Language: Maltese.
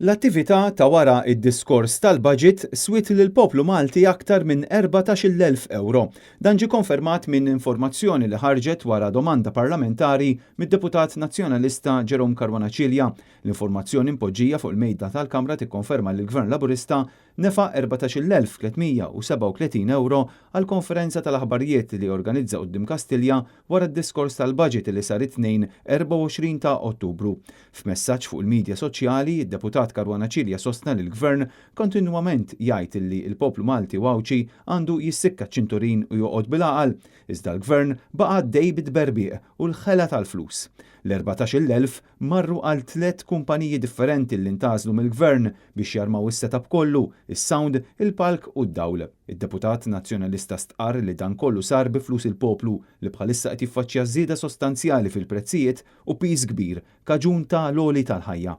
L-attività ta' wara id-diskors tal-budget swiet lill-poplu Malti aktar minn 14,000 euro. Dan ġie konfermat minn informazzjoni li ħarġet wara domanda parlamentari mid-deputat nazzjonalista Jerome Caruana Cilia. L-informazzjoni mpoġġija fuq il-mejda tal-Kamra tikkonferma li l-Gvern Laburista nefaq 14,337 euro għal konferenza tal-aħbarijiet li organizza quddiem Kastilja wara d-diskors tal-budget li sar it-Tnejn 24 ta' Ottubru. F'messaġġ fuq il-medja soċjali, id-deputat Caruana Cilia sostna li l-Gvern kontinwament jgħid li l-poplu Malti u Għawdxi għandu jissikka ċinturin u joqgħod bil-għaqal, iżda l-Gvern baqa' għaddej bit-tberbiq u l-ħela tal-flus. L-14,000 marru għal tliet kumpaniji differenti li ntgħażlu mill-Gvern biex jarmaw is-setup kollu, is-sound, il-palk u d-dawl. Id-deputat nazzjonalista stqar li dan kollu sar bi flus il-poplu li bħalissa qed jiffaċċja żieda sostanzjali fil-prezzijiet u piż kbir kaġun ta' l-għoli tal-ħajja.